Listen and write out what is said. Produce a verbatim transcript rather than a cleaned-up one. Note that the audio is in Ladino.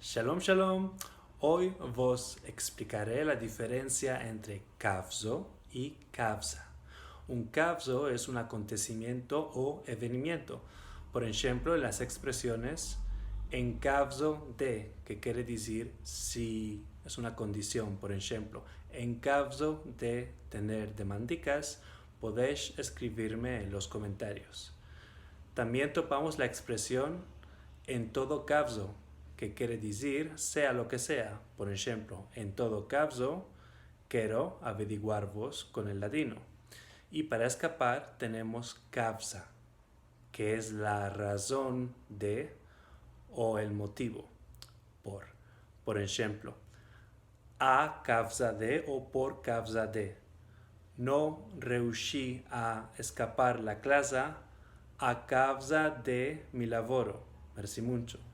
Shalom, shalom. Oy vos eksplikare la diferensia entre kavzo i kavza. Un kavzo es un akontesimiento o evenimiento. Por enshemplo, en las ekspresiones en kavzo de, ke kere dizir si es una kondision. Por enshemplo, en kavzo de tener demandikas, podesh eskrivirme en los komentarios. Tambien topamos la ekspresion en todo kavzo, ke kere dizir sea lo ke sea. Por enshemplo, en todo kavzo, kero avediguarvos kon el ladino. I para eskapar tenemos kavza, ke es la razon de o el motivo. Por, por enshemplo, a kavza de o por kavza de. No reushi a eskapar la klaza a kavza de mi lavoro. Mersi muncho.